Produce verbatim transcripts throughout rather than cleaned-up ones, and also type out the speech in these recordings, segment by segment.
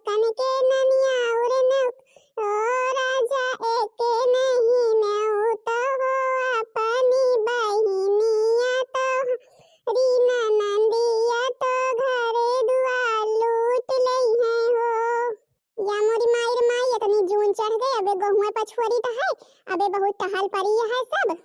कनके ननिया उरे नेउत, ओ राजा, एक नहीं नेउत हो, अपनी बहिनिया तोहरी ननदिया तो घरे दुआर लूट लइहैं हो। या मोरी माई रे माई, इतनी जून चढ़ गए, अबे गहुआ पछुअरी त है, अबे बहुत टहल परी है सब।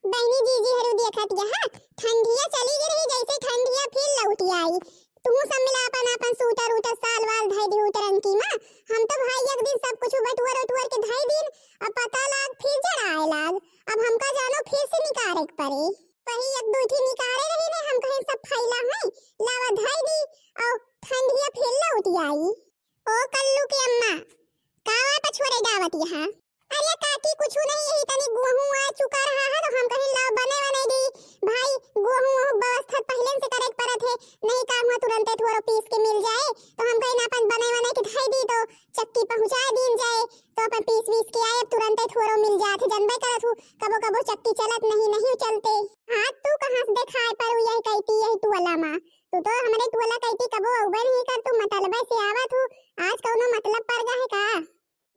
बहिनी जीजी हरू देखत यहाँ, ठंडिया चली गई रही, जैसे ठंडिया फिर लौट आई। तू सब मिला अपन अपन सूटर उटर साल वाल धई दी उतरंकी मा। हम तो भाई एक दिन सब कुछ बटुअर उटुअर के धई दिन, अब पता लाग फिर जड़ाए लाग। अब हमका जानो फिर से निकारे के पड़े। वही एक दू ठी निकारे रही ने, हम कहीं सब फैला है, लावा धई दी, और ठंडिया फिर लौट आई। ओ कल्लू के अम्मा, कावा पछुअरे गावत यहाँ? अरे काकी, कुछु नहीं, यही तनी गोहूँ आ चुका रहा है, तो हम कहीं लाओ बने बने दी। भाई, गोहूँ वहूँ व्यवस्था पहले से करे के पड़त है, नहीं का हुआ तुरंते थोड़ो पीस के मिल जाए, तो हम कहीं अपन बने बने के धई दी, तो चक्की पहुँचा दीन जाए, तो अपन पीस वीस के आए, अब तुरंते थोड़ो मिल जात है, जनबे करत हूँ, कबो कबो चक्की चलत नहीं, नहीं चलते। हाँ, तू कहाँ से देखाए पर यही कहती, यही टोला मा, तू तो हमरे टोला कहती कबो अउबे नहीं कर, तू मतलबे से आवत हूँ, आज कौनो मतलब पड़ गए है का?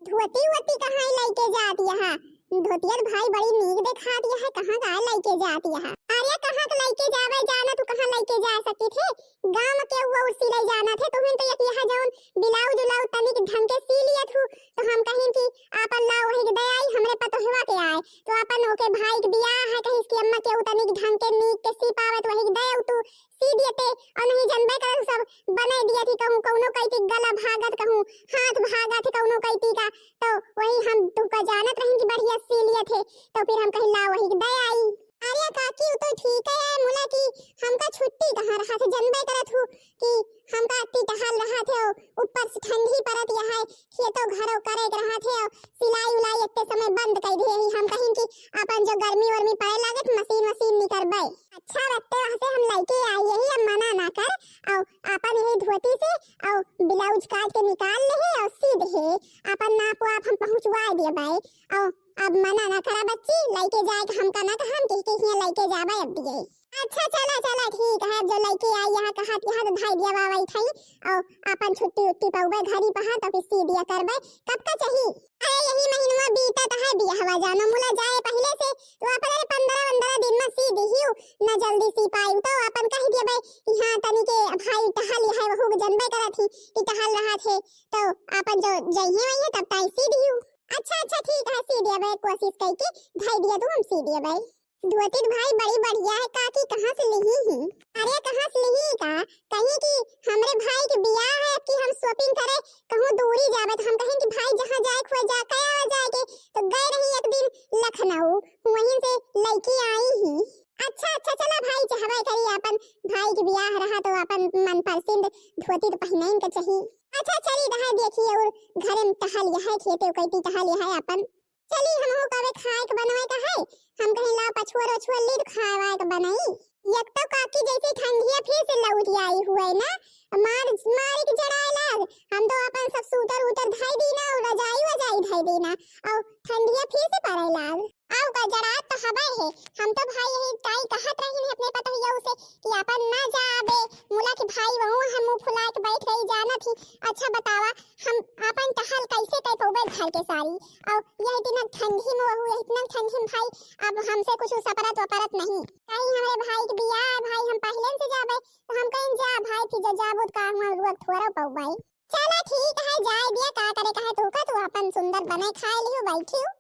धोती वोती कहाँ लइके जात यहाँ? धोतिया त भाई बड़ी नीक देखात यहाँ, कहाँ का लइके जात यहाँ? अरे कहाँ के लइके जावे, जाना तू कहाँ लइके जा सकी थे? गाँव में केहू और सिलाई जाना थे, तुहिन तो एक यहाँ जौन ब्लाउज उलाउज तनिक ढंग के सी लिया थू, तो हम कहिन कि आपन लाओ वही के दे आई, हमरे पतोहवा के आए, तो आपन ओके भाई के बियाह है, कहीं इसकी अम्मा केहू तनिक ढंग के नीक के सी पावत वही के दे आऊ तू सी दिए ते, और नहीं जनबे कर सब बनाई दिया थी, कहूँ कौनो कइती गला भागत, कहूँ हाथ भागत है कौनो कइती का, तो वही हम तुमका जानत रही कि बढ़िया सी लिए थे, तो फिर हम कहीं ला वही दे आई। अरे काकी, वो तो ठीक है, मुला कि हमका छुट्टी कहाँ रहा थे, जनबे करत हूँ कि हमका अति टहल रहा थे, ऊपर से ठंडी पड़त यहाँ है, खेतों घरों करे के रहा थे, और सिलाई उलाई इतने समय बंद कर दिए ही। हम कहीं कि अपन जो गर्मी वर्मी पड़े लागत, मशीन वशीन निकरबे। अच्छा, रत्ते वहाँ से हम लइके आई यही, अब मना ना कर, और अपन यही धोती से और ब्लाउज काट के निकाल ले है और सी दे है, अपन नाप वाप हम पहुँचवा दिए बाय, और अब मना ना करा बच्ची, लइके जाए के हमका ना कहा, हम कह के हियाँ लइके जाबे अब दिए। अच्छा चला चला ठीक है, अब जो लइके आई यहाँ कहा यहाँ तो धाई दिया बाबा ठाई, और अपन छुट्टी उट्टी पउबे घरी पहा तो फिर सी दिया करबे। कब का चाही? अरे यही महीनवा बीतत है बियाहवा जानो मुला जाए पहले से, तो अपन अरे पंद्रह पंद्रह दिन में सी दिहियो, ना जल्दी सी पाई तो अपन कह दिया बे कि हाँ तनी के भाई टहल है वहू के जनबे करत ही कि टहल रहा थे, तो अपन जो जइहे वही तब ताई सी दिहियो। अच्छा अच्छा ठीक है, सी दिया बे, कोशिश करके धाई दिया तू हम सी दिया बे। धोती त भाई बड़ी बढ़िया है काकी, कहाँ से लिही ही? अरे कहाँ से लिही का? कहीं कि हमरे भाई के बियाह है कि हम shopping करे कहूँ दूरी जाबे, तो हम कहें कि भाई जहाँ जाए खुए जा, कया जाए के, तो गए रही एक दिन लखनऊ, वहीं से लइके आई ही। अच्छा अच्छा चला भाई, चाहबे करी अपन भाई के बियाह रहा तो अपन मनपसंद धोती तो पहनइन के चाही। अच्छा चली रहा देखिए और घरे में टहल यहाँ खेते उकैती टहल यहाँ अपन चली हमहू कबे खाए के बनवाए का है, हम कहीं ला पछुअर वछुअर ली तो खाए वाए के बनाई। एक तो काकी जैसे ठंडिया फिर से लौट आई हुए ना, मार मारे के जड़ाए लाग, हम तो अपन सब सूटर उतर धाई दी ना और रजाई वजाई धाई दी ना, और ठंडिया फिर से पड़े लाग। आओ का जड़ात तो हवा है, हम तो भाई यही ताई कहत रही अपने पतोहिया से कि अपन ना जाबे, मुला के भाई वहू हम मुँह फुला के बैठ रही जाना थी। अच्छा बतावा, हम अपन टहल कैसे कर पउबे घर के सारी? और यह इतना ठंडी में वहू, यह इतना ठंडी में भाई, अब हमसे कुछ सपरत वपरत नहीं। कहीं हमरे भाई के बियाह है, भाई हम पहले से जाबे, तो हम कहीं जा भाई, फिर जा जाबो तो का हुआ रुआ थोड़ा पउबे। चला ठीक है, जाए दिया, का करे का है तू का, तू अपन सुंदर बने खाए लियो, बैठियो।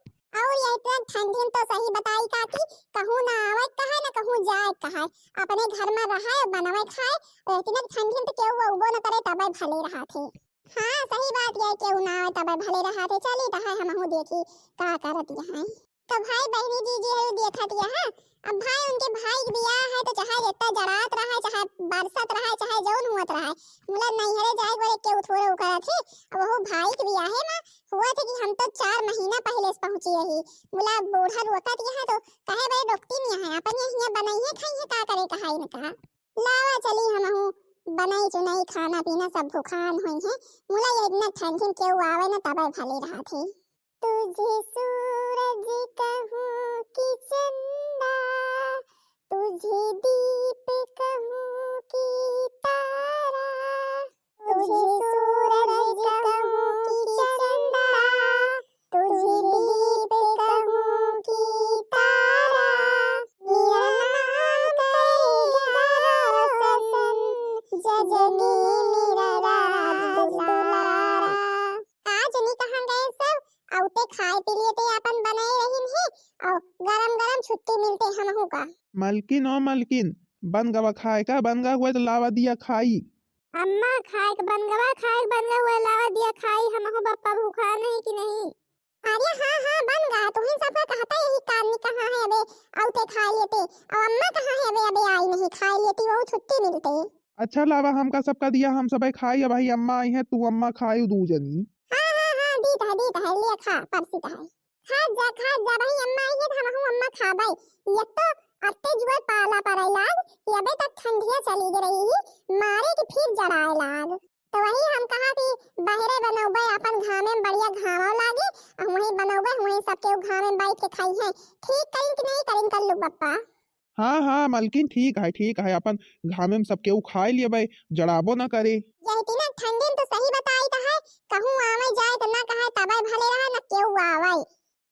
और यह इतना ठंडी में तो सही बताई काकी, कहूँ ना आवे कहा ना कहूँ जाए कहा, अपने घर में रहे बनवे खाए, और इतना ठंडी में तो केहू उबो न करे तबे भले रहा थे। हाँ सही बात ये, केहू ना आवे तबे भले रहा थे। चली तो है हमहू देखी का करत यहाँ। तो भाई बहनी जीजी है देखत यहाँ, अब भाई उनके भाई के बियाह है तो चाहे जितना जड़ात रहा, चाहे बरसत रहा, चाहे जौन हुअत रहा, मुला नैहरे जाए बोले केहू थोड़े उकरत है। अब वो भाई के बियाहे में हुआ थे कि हम तो चार महीना पहले से पहुँची रही, मुला बूढ़ा रोकत यहाँ तो कहे बड़े डोकती नहीं है, अपन ये हियाँ बनाइए खाइए, का करे कहा इनका। लावा चली हमहू बनाई चुनाई खाना पीना सब भुखान होई है, मुला ये इतना ठंडी में केहू आवे ना तबे भले रहा थे। तुझे सूरज कहूँ कि चंदा, तुझे दीप कहूँ कि तारा, तुझे सूरज खाए पी लिए ते अपन बनाए रहिन है, और गरम गरम छुट्टी मिलते हमहू का। मलकिन, ओ मलकिन, बन गवा खाए का? बन गवा हुए तो लावा दिया खाई। अम्मा, खाए के बन गवा, खाए के बन गवा हुए, लावा दिया खाई, हमहू बप्पा भूखा नहीं कि नहीं? अरे हाँ, हाँ, बन गा, तुहिन सबका कहता यही कामनी कहाँ है अबे, औते खाए लेते, और अम्मा कहाँ है अबे, अबे आई नहीं, खाए लेती, वो छुट्टी मिलते। अच्छा लावा, हमका सबका दिया, हम सबे खाई, अब भाई अम्मा आई है, तू अम्मा खाई दू जनी। हाँ, हाँ, हाँ, दीत है, दीत है, ले खा, परसित है। खा जा, खा जा, भाई अम्मा आई है, तो हमहू अम्मा खाबे। ये तो अत्ते जुए पाला पड़े लाग, कि अबे तक ठंडिया चली गई रही, मारे कि फिर जराए लाग। तो वही हम कहा कि बहरे बनौबे, अपन घामे में बढ़िया घामो लागी, और वहीं बनौबे, वहीं सबके घामे में बैठ के खाई है। ठीक करिन कि नहीं करिन कल्लू बप्पा? हाँ, हाँ, मलकिन, ठीक है, ठीक है, अपन घामे में सब केहू खाए लेबे, जड़ाबो न करे। यही तीना ठंडी में तो सही बताई तो है, कहूँ आवे जाए तो ना कहे तबे भले रहे, न केहू आवे।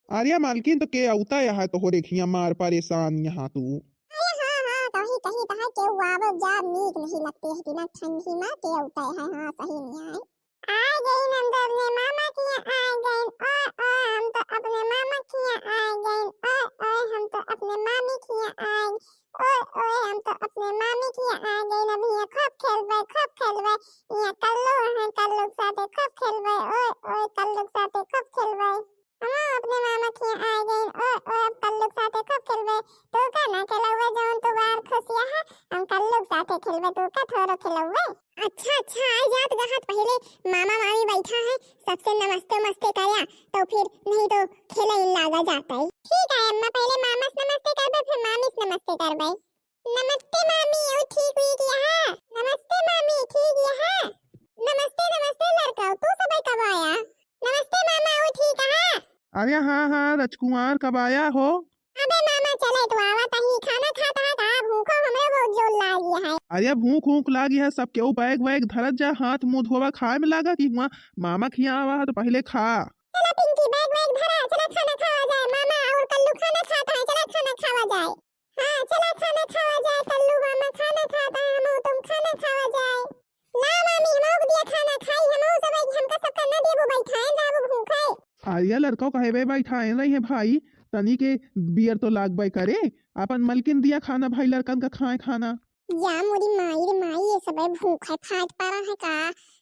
अरे मलकिन, तो के औता यहाँ तोहरे खिया मार परेशान यहाँ तू। अरे हाँ, हाँ, तो वही कही तो है, केहू आवे जा नीक नहीं लगते है तीना ठंडी में, के औता है, हाँ, सही नहीं आए। आ गई हम तो अपने मामा किया आ गई, ओए ओए हम तो अपने मामा किया आ गई, ओए ओए हम तो अपने मामी किया आ गई, ओए ओए हम तो अपने मामी किया आ गई। अब यहाँ खूब खेलबे, खूब खेलबे, यहाँ कल्लू है, कल्लू के साथे खूब खेलबे, ओए ओए कल्लू के साथे खूब खेलबे। हम अपने मामा किया आ गई, ओए ओए अब कल्लू के साथे खूब खेलबे। तू का ना खेलौबे जौन तू बाहर खुशिया है, हम कल्लू के साथे खेलबे, तू का थोड़ो खेलौबे। अच्छा, अच्छा, आए जात गहत पहले मामा मामी बैठा है, सबसे नमस्ते उमस्ते करया, तो फिर नहीं तो खेले इन लागा जाता है। ठीक है अम्मा, पहले मामा से नमस्ते करबे, फिर मामी से नमस्ते करबे। नमस्ते मामी, ओ ठीक हुई कि यहाँ? नमस्ते मामी, ठीक यहाँ? नमस्ते, नमस्ते लड़का, तू सबे कब आया? नमस्ते मामा, ओ ठीक है? अरे हाँ, हाँ, रजकुमार कब आया हो? अबे मामा, चले तू आवा तही, खाना खाता है का? भूखो हमरे बहुत जोर लागी है। अरे भूख ऊख लागी है, सब केहू बैग वैग धरत जा, हाथ मुंह धोवा, खाए में लागा कि हुआ मामा खिया आवा है तो पहले खा। चला पिंकी, बैग वैग धरा, चला खाना खावा जाए, मामा और कल्लू खाना खाता है, चला खाना खावा जाए। हाँ, चला खाना खावा जाए, कल्लू मामा खाना खाता है, हम तुम खाना खावा जाए। ला मामी, हमहू के दिया खाना खाई, हमहू सब है कि हमका सबका न देबू बैठाए, जाबू भूखे। अरे लड़का कहे बे बैठाए रही है भाई, तनी के बियर तो लागबे करे, अपन मलकिन दिया खाना भाई, लड़कन का खाए खाना। या मोरी माई रे माई, ये सब है भूखे फाट पड़ा है का?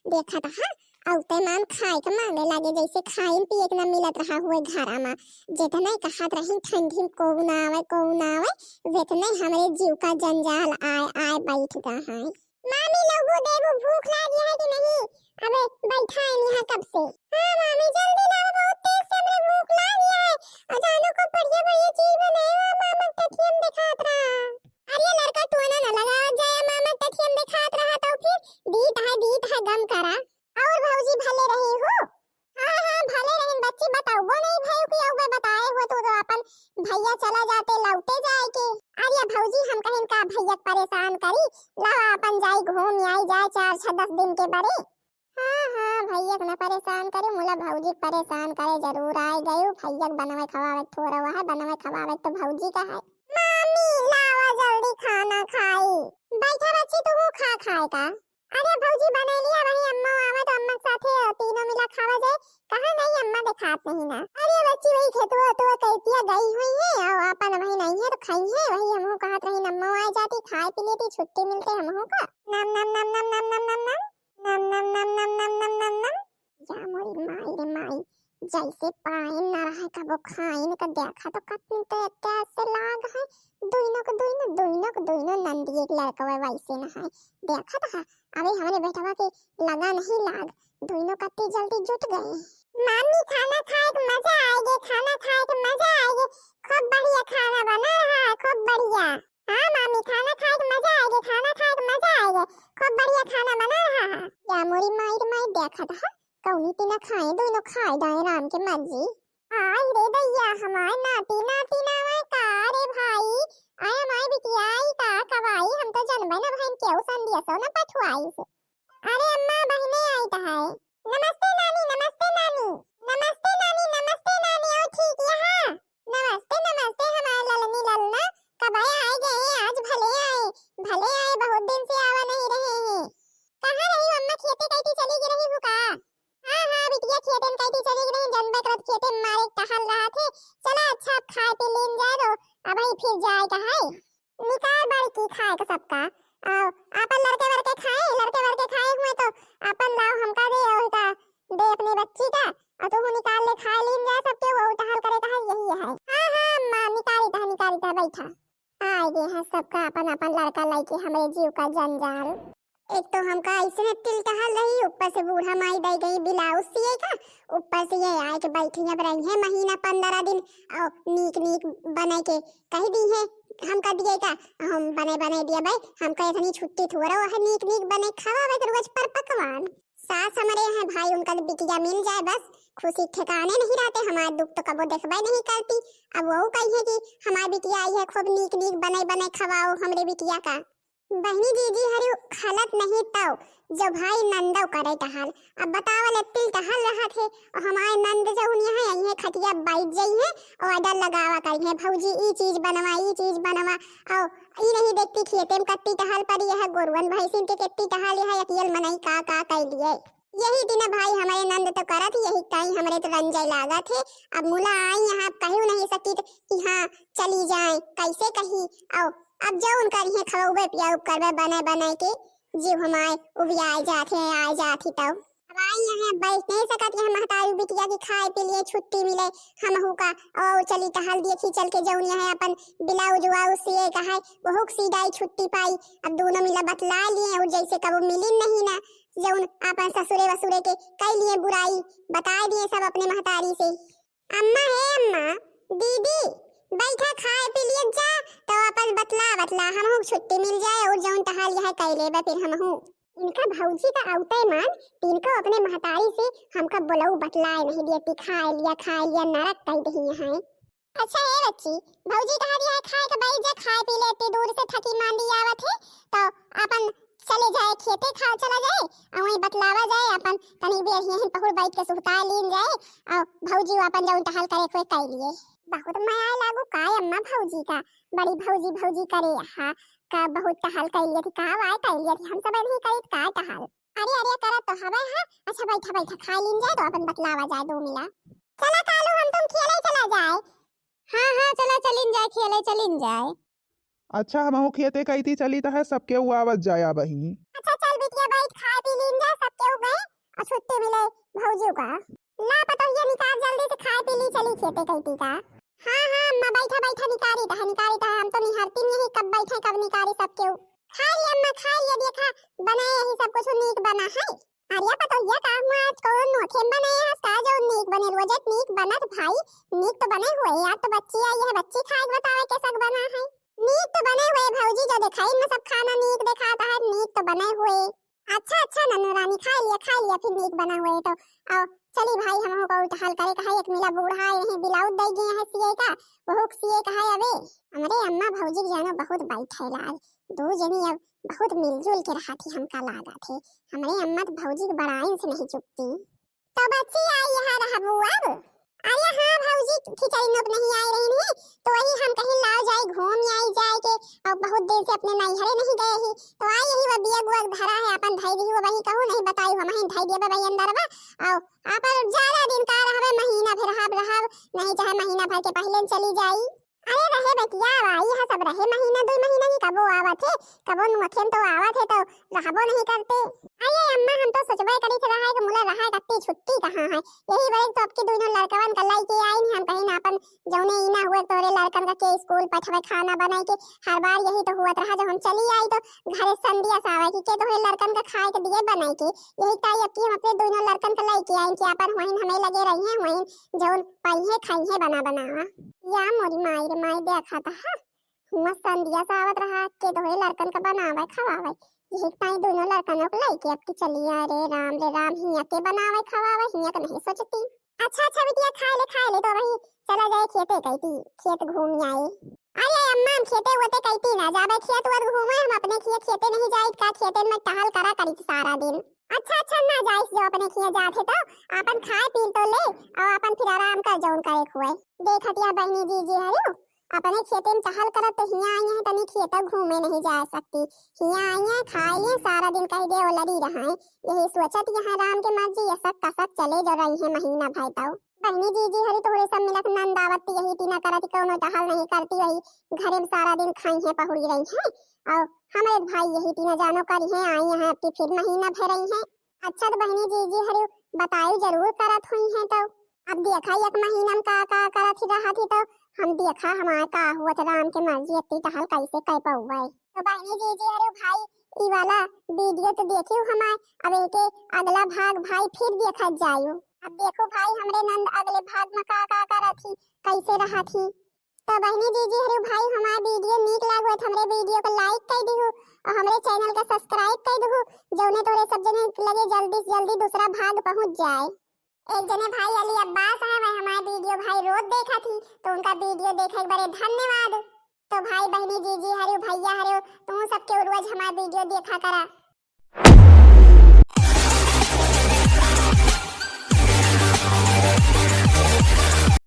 देखा था, हाँ? औते मान खाए के मांगे लागे, जैसे खाए पिए के ना मिलत रहा हुए घरा मा। जितने कहत रही ठंडी में कोहू ना आवे, कोहू ना आवे, वेतने हमरे जीव का जंजाल आए, आए बैठ गा है। मामी लोगो देबू, भूख लागी है कि नहीं? अबे बैठा है यहाँ कब से। हाँ मामी, जल्दी लाओ, बहुत तेज से हमरे भूख लागी है। अचानक को बढ़िया बढ़िया चीज बनाए हुआ मामा टठियम दिखात रहा। अरे लड़का टोना ना लगा जाए, मामा टठियम दिखात रहा तो फिर दीत है, दीत है, गम करा। और भौजी भले रही हो? हाँ, हाँ, भले रहिन बच्ची, बताओ वो नहीं भाई कि अउबे बताए हो तो, तो अपन भैया चला जाते लौटे जाए के। अरे भौजी हम कहिन का भैया के परेशान करी, लावा अपन जाई घूम आई जाए चार छह दस दिन के बरे। हाँ, हाँ, भैया के न परेशान करे, मुला भौजी के परेशान करे जरूर आए गयो। भैया के बनवे खवावे थोड़ा हुआ है, बनवे खवावे तो भौजी का है। मामी लावा जल्दी खाना खाई। बैठा बच्ची तू खा खाए का। अरे भौजी, बनैली है, वही अम्मा आवे तो अम्मा के साथे तीनों मिला खावा जाए। कहाँ गई अम्मा, देखात नहीं ना। अरे बच्ची, वही खेतवा तो कैतिया गई हुई है और अपन वही नहीं है तो खाई है। वही हमहू कहत रही अम्मा आ जाती, खाए पी लेती, छुट्टी मिलते हमहू का। नम नम नम नम नम नम नम नम। नम नम नम नम नम नम नम नम। या मोरी माई रे माई, जैसे पाइन ना रहे कबो खाइन का, देखा तो कतनी तो अत्यास से लाग है। दुइनो के दुइनो, दुइनो के दुइनो नंदिये के लड़कवा वैसे न है। देखा तो है, अबे हमरे बेटवा के लगा नहीं लाग, दुइनो कत्ती जल्दी जुट गए। मामी खाना खाए के मजा आएगे, खाना खाए के मजा आएगे। खूब बढ़िया खाना बना रहा है, खूब बढ़िया। हाँ मामी, खाना खाए के मजा आएगे, खाना खाए के मजा आएगे। खूब बढ़िया खाना बना रहा है। या मोरी माई रे माई, देखा तो है, कौनी तीना खाए, दुइनो खाए दाए राम के मर्जी। आई रे दैया, हमार नाती नाती ना आवे का रे भाई? आय हमार बिटिया आई का कवाई, हम तो जनबे न भइन केहू संदेशो न पठवाइस। अरे अम्मा, बहिने आई त है। नमस्ते नानी, नमस्ते नानी। नमस्ते नानी, नमस्ते नानी, ओ ठीक यहाँ? नमस्ते, नमस्ते हमार ललनी ललना, कबे आए गए, आज भले आए, भले आए, बहुत दिन से आवा नहीं रहे हैं। कहाँ रही अम्मा, खेते कइती चली गई रही हो का? हाँ, हाँ, बिटिया, खेते में कइती चली गई रही, जनबे करत खेते में मारे खाए का सबका। आओ, आपन लड़के वड़के खाए, लड़के वड़के खाए हुए तो आपन लाओ हमका दे, और का दे अपने बच्ची का, और तू निकाल ले, खाए लीन जाए सबके, वो टहल करे का है, यही है। हाँ, हाँ, अम्मा, निकारी तह, निकारी तह, बैठा। आए गए हैं सबका अपन अपन लड़का लइके, हमरे जीव का जंजाल। एक तो हमका ऐसे में टिल टहल रही, ऊपर से बूढ़ा माई दे गई ब्लाउज सिए का, ऊपर से ये आए के बैठी अब रही है महीना पंद्रह दिन, और नीक नीक बने के कह दी है हमका दिए का, हम बने बने दिए भाई, हमका इतनी छुट्टी थोड़ा है नीक नीक बने खावा रोज पर पकवान। सास हमरे हैं भाई, उनका बिटिया मिल जाए बस, खुशी ठिकाने नहीं रहते। हमारे दुख तो कबो देखबे नहीं करती। अब वो कही है कि हमारी बिटिया आई है, खूब नीक नीक बने बने खवाओ हमरे बिटिया का। बहनी दीदी हरी खलत नहीं तौ जो भाई नंदो करे टहल। अब बतावल एप्पल टहल रहा थे और हमारे नंद जो उन्हें है यही खटिया बैठ जाई है और ऑर्डर लगावा करी है, भौजी ई चीज बनवा, ई चीज बनवा। और ई नहीं देखती खेते में कत्ती टहल पड़ी है, गोरुअन भैंसिन के कत्ती टहल है, अकियल मनई का का कह लिए। यही दिन भाई हमारे नंद तो करत ही, यही ताई हमरे तो रंजय लागत है। अब मुला आई यहाँ, अब कहू नहीं सकित कि हाँ चली जाए, कैसे कही। और अब जो उनका इहे खवबे पियाउब करबे बने बने के, जीव हमारे उबियाए जात है, आए जात ही तब। अब आई यहाँ बैठ नहीं सकत, यहाँ महतारी बिटिया की खाए पी लिए छुट्टी मिले, हमहू का और चली टहल देखी चल के जौन यहाँ अपन ब्लाउज उलाउज सिए का है, वहू के सिलाई छुट्टी पाई। अब दोनों मिला बतला लिए और जैसे कबो मिली नहीं ना, जौन अपन ससुरे वसुरे के कई लिए बुराई, बताए दिए सब अपने महतारी से। अम्मा हे अम्मा, दीदी, बैठा खाए पी लिए जा, तो अपन बतला बतला हमहू के छुट्टी मिल जाए और जौन टहल यहाँ कई लेबे फिर हमहू। इनका भौजी का औते मान, इनको अपने महतारी से हमका बोलऊ बतलाए नहीं दिए, ती खाए लिया, खाए लिया, नरक कई दही यहाँ। अच्छा ए बच्ची, भौजी कहा दिया है खाए के बैठ जा, खाए पी लेती, दूर से थकी मांदी आवत है, तो अपन चले जाए खेते, खा चला जाए, और वहीं बतलावा जाए, अपन तनी बेर यहीं पहुर बैठ के सुहताए लीन जाए, और भौजी वो अपन जौन टहल करे कोई कह लिए। बहुत मया लागू का अम्मा भौजी का, बड़ी भौजी भौजी करे यहाँ का बहुत टहल कह लिए थी, का वाय कह लिए थी, हम सब नहीं करी का टहल। अरे अरे करत तो हवे है। अच्छा बैठा बैठा खाए लीन जाए तो अपन बतलावा जाए दो मिला। चला कालू हम तुम खेले चला जाए। हाँ हाँ चला चलिन जाए, खेले चलिन जाए। अच्छा हमहू खेते कईती चली त है सबके उ आवत जाए अबही। अच्छा चल बिटिया बैठ खाए पी लीन जाए सबके उ गए और छुट्टी मिले भौजी का। ला पतोहिया निकाल जल्दी से खाए पी ली चली खेते कईती का। हाँ हाँ अम्मा बैठा बैठा निकारी त है निकारी त है हम तो निहारती नहीं कब बैठे कब निकारी सबके उ। खाए लिए अम्मा, खाए लिए, देखा, बनाए यही सब कुछ नीक बना है। अरे पतोहिया का हुआ आज कौन नोखे बनाए है, का जो नीक बने, रोज एक नीक बनत भाई, नीक तो बने हुए, यार तो बच्ची आई है, बच्ची खाए के बतावे कैसा बना है। नीक तो बने हुए भौजी, जो दिखाई में सब खाना नीक दिखाता है, नीक तो बने हुए। अच्छा अच्छा नन्नू रानी, खाए लिए, खाए लिए, फिर नीक बना हुए तो। आओ चली भाई, हम को टहल करे का है, एक मिला बूढ़ा आए हैं, ब्लाउज दे गए हैं सिए का, वहू के सिए का है अबे। हमरे अम्मा भौजी के जानो बहुत बैठे लाग, दो जनी अब बहुत मिलजुल के रहा थी, हमका लागा थे। हमरे अम्मा तो भौजी के बड़ाइन से नहीं चुकती। तो बच्ची आई यहाँ रहबू अब? अरे हाँ भौजी, खिचड़ी नोक नहीं आई रही नहीं, तो वही हम कहीं लाओ जाए, घूम आई जाए के, और बहुत दिन से अपने नैहरे नहीं गए ही, तो आई यही वो बिया गुआ धरा है, अपन धई दी, वो वही कहूँ नहीं बताई, हम ही धई दिए भाई अंदर बा, और अपन ज्यादा दिन का रहबे, महीना भर रहब, रहब, नहीं चाहे महीना भर के पहले चली जाई। अरे रहे बतिया, अब आई है सब रहे, महीना दो महीना ही कबो आवत है, कबो नोखे में तो आवत है, तो रहबो नहीं करते। अरे अम्मा, हम तो सोचबे करी थे रहा है कि मुला रहा है, कत्ती छुट्टी कहाँ है, यही बरे तो आपके दोनों लड़कवन का लाई के आई नहीं, हम कहीं ना अपन जौने ई ना हुए तोरे लड़कन का के स्कूल पठवे, खाना बनाए के, हर बार यही तो हुआ रहा, जब हम चली आई तो घरे संदिया से आवे कि के तोरे लड़कन का खाए के दिए बनाए के, यही ताई अब की हम अपने दोनों लड़कन का लाई के आई कि अपन वहीं हमें लगे रही हैं, वहीं जौन पाई है खाई है बना बनावा। या मोरी माई रे माई, देखा था, हाँ? हुआ संदिया से आवत रहा, के तोहरे लड़कन का बनावे, खवावे। यही ताई दोनों लड़कनों को लइके अब की चली आ, रे राम, रे राम, हिया के बनावे, खवावे, हिया के नहीं सोचती। अच्छा, अच्छा बिटिया, खाए ले, खाए ले, तो वही चला जाए खेते कईती, खेत घूम आए। अरे अम्मा, हम खेते वेते कईती ना जाबे, खेत वेत घूमे, हम अपने खेत, खेते नहीं जाइत का, खेते में टहल करा करी सारा दिन। अच्छा, अच्छा, ना जाइस जो अपने खिया जात है तो आपन खाए पी तो ले और आपन फिर आराम कर जौन करे खुए। देखत या बहनी जी जी हरु, अपने खेते में टहल करत तो हिया आई है, तनी खेत घूमे नहीं जा सकती। हिया आई है, खाए लिए, सारा दिन कह दे ओलरी रहा है। यही सोचत यहाँ राम के मर्जी, ये सब कसक चले जो रही है महीना भर तऊ। बहिनी जीजी हरी तोहरे सब मिलक नंद आवत यही टीना करत कौनो टहल नहीं करती रही, घरे में सारा दिन खाई है पहुड़ी रही है। और हमरे भाई यही टीना जानो करी है आई है अब की फिर महीना भर रही है। अच्छा तो बहिनी जीजी हरी बताई जरूर करत हुई है तो अब देखा एक महीना में का का करत ही रहत ही तो हम देखा हमारे का हुआ था राम के मर्जी इतनी टहल कैसे कर पाऊँ। तो बहिनी जीजी हरी भाई ई वाला वीडियो तो देखियो हमार, अब एके अगला भाग भाई फिर देखत जाइयो। अब देखो भाई हमरे नंद अगले भाग में का का करत ही, कैसे रहत ही। तो बहिनी जीजी हरी भाई हमार वीडियो नीक लागो तो हमरे वीडियो को लाइक कर दिहु और हमरे चैनल का सब्सक्राइब कर दिहु, जौने तोरे सब जने लगे जल्दी से जल्दी दूसरा भाग पहुँच जाए। एक जने भाई अली अब्बास है, वह हमार वीडियो भाई रोज देखत ही, तो उनका वीडियो देखे के बड़े धन्यवाद। तो भाई बहिनी जीजी हरी भैया हरी तू सबके रोज हमार वीडियो देखा करा।